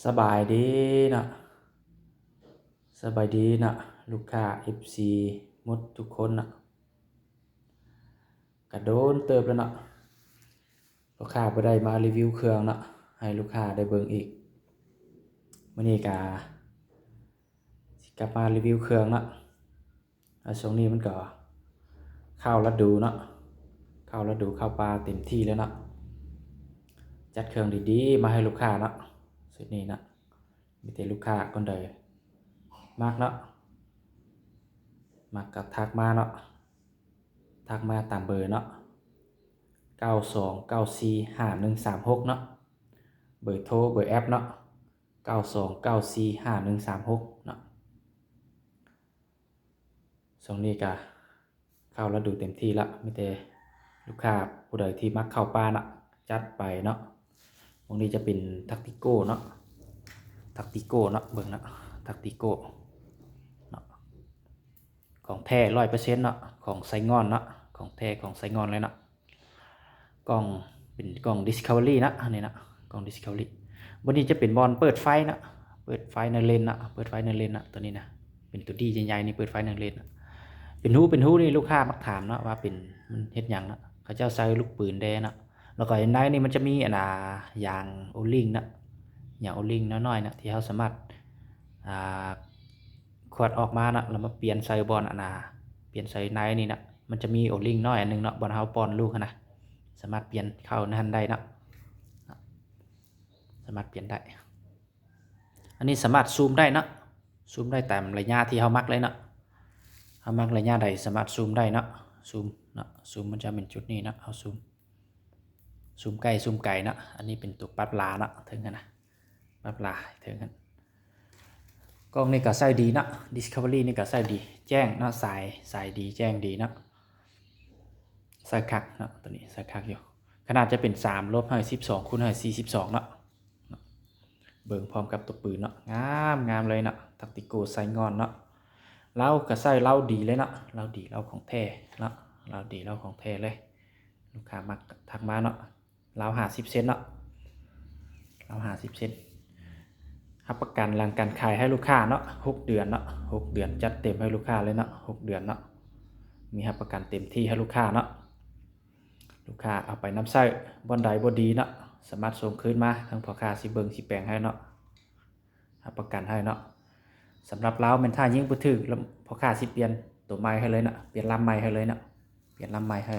ສະບາຍດີເນາະ ສະບາຍດີເນາະ ລູກຄ້າ ເອັຟຊີ ໝົດທຸກຄົນເນາະ. ກະໂດນເຕີບແລ້ວເນາະ ລູກຄ້າບໍ່ໄດ້ມາຣີວິວເຄື່ອງເນາະ ໃຫ້ລູກຄ້າໄດ້ເບິ່ງອີກ. ມື້ນີ້ກະຊິກັບມາຣີວິວເຄື່ອງເນາະ. ແລ້ວຊ່ວງນີ້ມັນກໍເຂົ້າລະດູເນາະ ເຂົ້າລະດູເຂົ້າປ່າເຕັມທີ່ແລ້ວເນາະ. ຈັດເຄື່ອງດີໆມາໃຫ້ລູກຄ້າເນາະ ຊຸດນີ້ເນາະ. ມີແຕ່ລູກຄ້າຄົນໃດມັກເນາະ ມັກກໍທັກມາເນາະ ທັກມາຕາມເບີເນາະ ເກົ້າສອງເກົ້າສີ່ຫ້າໜຶ່ງສາມຫົກເນາະ. ເບີໂທ ເບີແອັບເນາະ ເກົ້າສອງເກົ້າສີ່ຫ້າໜຶ່ງສາມຫົກເນາະ. ຊ່ວງນີ້ກະເຂົ້າລະດູເຕັມທີ່ລະ ມີແຕ່ລູກຄ້າຜູ້ໃດທີ່ມັກເຂົ້າປ່ານະ ຈັດໄປເນາະ. ພວກນີ້ຈະເປັນທັກຕິໂກເນາະ ທັກຕິໂກເນາະ ເບິ່ງເນາະ ທັກຕິໂກເນາະ ຂອງແທ້ຮ້ອຍເປີເຊັນເນາະ ຂອງໄຊງ່ອນເນາະ ຂອງແທ້ຂອງໄຊງ່ອນເລີຍເນາະ. ກ້ອງເປັນກ້ອງດິສຄັຟເວີຣີເນາະ ອັນນີ້ເນາະ ກ້ອງດິສຄັຟເວີຣີ. ບ່ອນນີ້ຈະເປັນບ່ອນເປີດໄຟເນາະ ເປີດໄຟໜຶ່ງເລນເນາະ ເປີດໄຟໜຶ່ງເລນເນາະ. ຕົວນີ້ນະ ເປັນຕົວດີໃຫຍ່ໆນີ້ ເປີດໄຟໜຶ່ງເລນເນາະ. ເປັນຮູເປັນຮູນີ້ລູກຄ້າມັກຖາມເນາະ ວ່າເປັນ ມັນເຮັດຫຍັງເນາະ ເຂົາເຈົ້າໃສ່ລູກປືນແດ່ເນາະ. ແລ້ວກໍໃນນີ້ມັນຈະມີອັນນ່າ ຢາງໂອລິງເນາະ ຢາງໂອລິງນ້ອຍໆເນາະ ທີ່ເຮົາສາມາດ ອ່າ ຂວດອອກມາເນາະ ແລ້ວມາປ່ຽນໃສ່ບ່ອນອັນນ່າ ປ່ຽນໃສ່ໃນນີ້ເນາະ. ມັນຈະມີໂອລິງນ້ອຍອັນໜຶ່ງເນາະ ບ່ອນເຮົາປ້ອນລູກຫັ້ນນະ ສາມາດປ່ຽນເຂົ້າໃນຫັ້ນໄດ້ເນາະ ສາມາດປ່ຽນໄດ້. ອັນນີ້ສາມາດຊູມໄດ້ເນາະ ຊູມໄດ້ຕາມໄລຍະທີ່ເຮົາມັກເລີຍເນາະ ເຮົາມັກໄລຍະໃດສາມາດຊູມໄດ້ເນາະ. ຊູມເນາະ ຊູມມັນຈະເປັນຈຸດນີ້ເນາະ ເຮົາຊູມ ຊູມໃກ້ຊູມໄກເນາະ. ອັນນີ້ເປັນຕົວປັບລາເນາະ ເທິງຫັ້ນນະ ປັບລາເທິງຫັ້ນ. ກ້ອງນີ້ກໍໃຊ້ດີເນາະ ດິສຄັຟເວີຣີນີ້ກໍໃຊ້ດີ ແຈ້ງເນາະ ສາຍ ສາຍດີແຈ້ງດີເນາະ ໃຊ້ຄັກເນາະ ຕົວນີ້ໃຊ້ຄັກຢູ່. ຂະໜາດຈະເປັນສາມລົບໃຫ້ສິບສອງຄູນໃຫ້ສີ່ສິບສອງເນາະ ເບິ່ງພ້ອມກັບຕົວປືນເນາະ ງາມ ງາມເລີຍເນາະ ທັກຕິໂກໄຊງ່ອນເນາະ. ເລົາກໍໃຊ້ເລົາດີເລີຍເນາະ ເລົາດີ ເລົາຂອງແທ້ເນາະ ເລົາດີ ເລົາຂອງແທ້ເລີຍ. ລູກຄ້າມັກທັກມາເນາະ ລາວຫ້າສິບເຊັນເນາະ ລາວຫ້າສິບເຊັນ. ຮັບປະກັນຫຼັງການຂາຍໃຫ້ລູກຄ້າເນາະ ຫົກເດືອນເນາະ ຫົກເດືອນ ຈັດເຕັມໃຫ້ລູກຄ້າເລີຍເນາະ ຫົກເດືອນເນາະ ມີຮັບປະກັນເຕັມທີ່ໃຫ້ລູກຄ້າເນາະ. ລູກຄ້າເອົາໄປນຳໃຊ້ ບ່ອນໃດບໍ່ດີເນາະ ສາມາດສົ່ງຄືນມາ ທາງພໍ່ຄ້າຊິເບິ່ງຊິແປງໃຫ້ເນາະ ຮັບປະກັນໃຫ້ເນາະ. ສຳລັບລາວແມ່ນຖ້າຍິງບໍ່ຖືກ ແລ້ວພໍ່ຄ້າຊິປ່ຽນໂຕໃໝ່ໃຫ້ເລີຍເນາະ ປ່ຽນລຳໃໝ່ໃຫ້ເລີຍເນາະ ປ່ຽນລຳໃໝ່ໃຫ້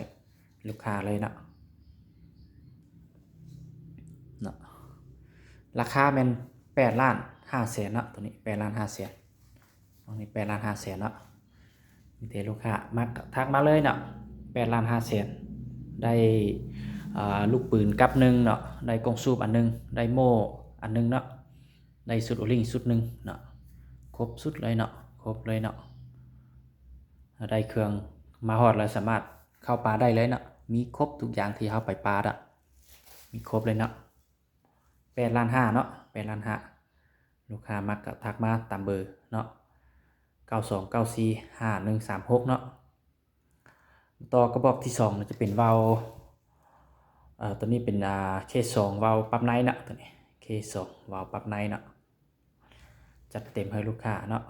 ລູກຄ້າເລີຍເນາະ ເນາະ. ລາຄາແມ່ນແປດລ້ານຫ້າແສນເນາະ ຕົວນີ້ແປດລ້ານຫ້າແສນ ຕົວນີ້ແປດລ້ານຫ້າແສນເນາະ. ມີແຕ່ລູກຄ້າມັກກໍທັກມາເລີຍເນາະ ແປດລ້ານຫ້າແສນ ໄດ້ ອ່າ ລູກປືນກັບໜຶ່ງເນາະ ໄດ້ກ້ອງສູບອັນໜຶ່ງ ໄດ້ໂມ່ອັນໜຶ່ງເນາະ ໄດ້ຊຸດໂອລິງຊຸດໜຶ່ງເນາະ ຄົບຊຸດເລີຍເນາະ ຄົບເລີຍເນາະ. ໄດ້ເຄື່ອງມາຮອດແລ້ວສາມາດເຂົ້າປ່າໄດ້ເລີຍເນາະ ມີຄົບທຸກຢ່າງທີ່ເຮົາໄປປ່າເນາະ ມີຄົບເລີຍເນາະ. ແປດລ້ານຫ້າເນາະ ແປດລ້ານຫ້າ. ລູກຄ້າມັກກໍທັກມາຕາມເບີເນາະ ເກົ້າສອງເກົ້າສີ່ຫ້າໜຶ່ງສາມຫົກເນາະ. ຕໍ່ກະບອກທີສອງຈະເປັນວາວ ເອີ ຕົວນີ້ເປັນ ອ່າ ເຄສອງ ວາວປັບໃນເນາະ ຕົວນີ້ເຄສອງ ວາວປັບໃນເນາະ. ຈັດເຕັມໃຫ້ລູກຄ້າເນາະ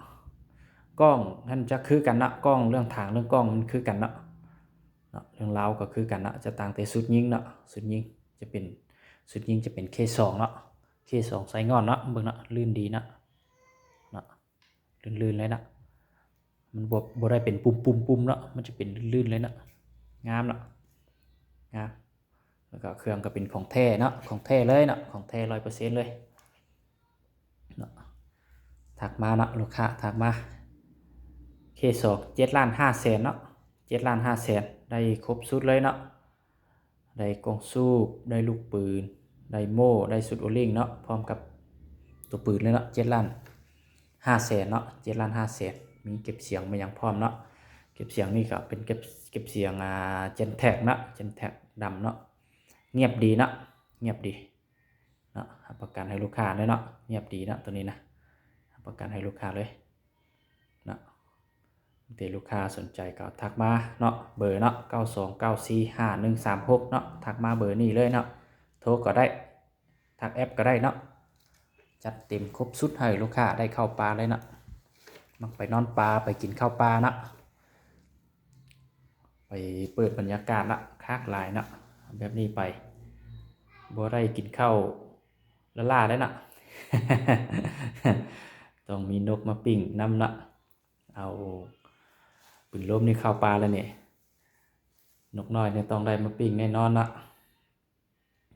ກ້ອງຫັ້ນຈະຄືກັນເນາະ ກ້ອງເລື່ອງທາງເລື່ອງກ້ອງມັນຄືກັນເນາະ ເນາະ ເລື່ອງລາວກໍຄືກັນເນາະ ຈະຕ່າງແຕ່ຊຸດຍິງເນາະ ຊຸດຍິງຈະເປັນ ຊຸດຍິງຈະເປັນເຄສອງເນາະ ເຄສອງໄຊງ່ອນເນາະ. ເບິ່ງເນາະ ລື່ນດີເນາະ ເນາະ ລື່ນໆເລີຍເນາະ ມັນບໍ່ ບໍ່ໄດ້ເປັນປຸ່ມໆໆເນາະ ມັນຈະເປັນລື່ນໆເລີຍເນາະ ງາມເນາະ ງາມ. ແລ້ວກໍເຄື່ອງກໍເປັນຂອງແທ້ເນາະ ຂອງແທ້ເລີຍເນາະ ຂອງແທ້ຮ້ອຍເປີເຊັນເລີຍເນາະ. ທັກມາເນາະ ລູກຄ້າທັກມາ ເຄສອງ ເຈັດລ້ານຫ້າແສນເນາະ ເຈັດລ້ານຫ້າແສນ ໄດ້ຄົບຊຸດເລີຍເນາະ ໄດ້ກ້ອງສູບ ໄດ້ລູກປືນ ໄດ້ໂມ່ ໄດ້ຊຸດໂອລິງເນາະ ພ້ອມກັບຕົວປືນເລີຍເນາະ ເຈັດລ້ານຫ້າແສນເນາະ ເຈັດລ້ານຫ້າແສນ. ມີເກັບສຽງມາຫຍັງພ້ອມເນາະ ເກັບສຽງນີ້ກໍເປັນເກັບ ເກັບສຽງ ອ່າ ເຈນແທັກເນາະ ເຈນແທັກດຳເນາະ ງຽບດີເນາະ ງຽບດີ ເນາະ ຮັບປະກັນໃຫ້ລູກຄ້າເລີຍເນາະ ງຽບດີເນາະ ຕົວນີ້ນະ ຮັບປະກັນໃຫ້ລູກຄ້າເລີຍເນາະ. ແຕ່ລູກຄ້າສົນໃຈກໍທັກມາເນາະ ເບີເນາະ ເກົ້າສອງເກົ້າສີ່ຫ້າໜຶ່ງສາມຫົກເນາະ ທັກມາເບີນີ້ເລີຍເນາະ ໂທກໍໄດ້ ທັກແອັບກໍໄດ້ເນາະ. ຈັດເຕັມຄົບຊຸດໃຫ້ລູກຄ້າໄດ້ເຂົ້າປ່າເລີຍເນາະ. ມັກໄປນອນປ່າ ໄປກິນເຂົ້າປ່າເນາະ, ໄປເປີດບັນຍາກາດເນາະ, ຄັກຫຼາຍເນາະ. ແບບນີ້ໄປ ບໍ່ໄດ້ກິນເຂົ້າລ້າໆເດ້ເນາະ, ຕ້ອງມີນົກມາປີ້ງນຳເນາະ. ເອົາປືນລົມນີ້ເຂົ້າປ່າແລ້ວນີ້, ນົກນ້ອຍນີ້ຕ້ອງໄດ້ມາປີ້ງແນ່ນອນເນາະ.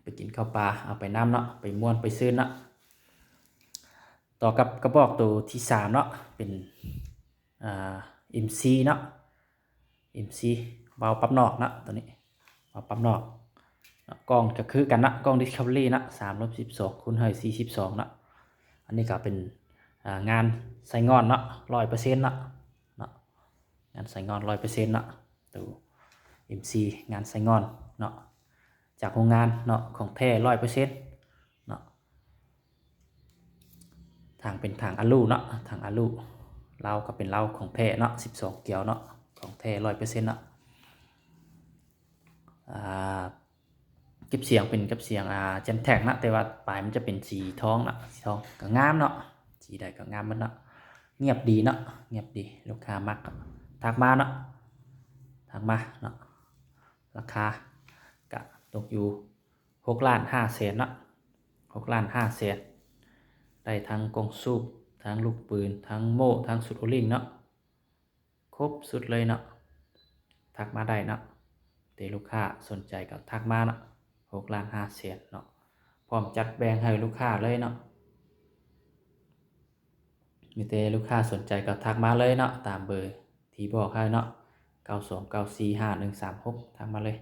ໄປກິນເຂົ້າປ່າ ເອົາໄປນຳເນາະ, ໄປມ່ວນໄປຊື່ນເນາະ. ຕໍ່ກັບກະບອກໂຕທີສາມເນາະ, ເປັນ ອ່າ ເອັມຊີເນາະ, ເອັມຊີ ວາວປັບນອກເນາະ. ໂຕນີ້ວາວປັບນອກເນາະ, ກ້ອງກະຄືກັນເນາະ, ກ້ອງດິສຄັບເວີຣີເນາະ, ສາມລວມສິບສອງ ຄູນໃຫ້ສີ່ສິບສອງເນາະ. ອັນນີ້ກະເປັນ ອ່າ ງານໃສ່ງ່ອນເນາະ, ຮ້ອຍເປີເຊັນເນາະ, ເນາະ, ງານໃສ່ງ່ອນຮ້ອຍເປີເຊັນເນາະ. ໂຕເອັມຊີ ງານໃສ່ງ່ອນເນາະ, ຈາກໂຮງງານເນາະ, ຂອງແທ້ຮ້ອຍເປີເຊັນເນາະ. ຖັງເປັນຖັງອາລູເນາະ, ຖັງອາລູ, ເລົາກະເປັນເລົາຂອງແທ້ເນາະ, ສິບສອງກຽວເນາະ, ຂອງແທ້ຮ້ອຍເປີເຊັນເນາະ. ອ່າ ເກັບສຽງເປັນເກັບສຽງ ອ່າ ເຈນແທັກເນາະ, ແຕ່ວ່າປາຍມັນຈະເປັນສີທອງເນາະ, ສີທອງກະງາມເນາະ, ສີໃດກະງາມໝົດເນາະ. ງຽບດີເນາະ, ງຽບດີ, ລູກຄ້າມັກກະທັກມາເນາະ, ທັກມາເນາະ. ລາຄາກະຕົກຢູ່ຫົກລ້ານຫ້າແສນເນາະ, ຫົກລ້ານຫ້າແສນ. ໄດ້ທັງກ້ອງສູບ, ທັງລູກປືນ, ທັງໂມ່, ທັງຊຸດໂອລິງເນາະ, ຄົບຊຸດເລີຍເນາະ. ທັກມາໄດ້ເນາະ, ເຕລູກຄ້າສົນໃຈກະທັກມາເນາະ, ຫົກລ້ານຫ້າແສນເນາະ, ພ້ອມຈັດແບ່ງໃຫ້ລູກຄ້າເລີຍເນາະ. ມີແຕ່ລູກຄ້າສົນໃຈກະທັກມາເລີຍເນາະ, ຕາມເບີທີ່ບອກໃຫ້ເນາະ, ເກົ້າສອງເກົ້າສີ່ຫ້າໜຶ່ງສາມຫົກ ທັກມາເລີຍ.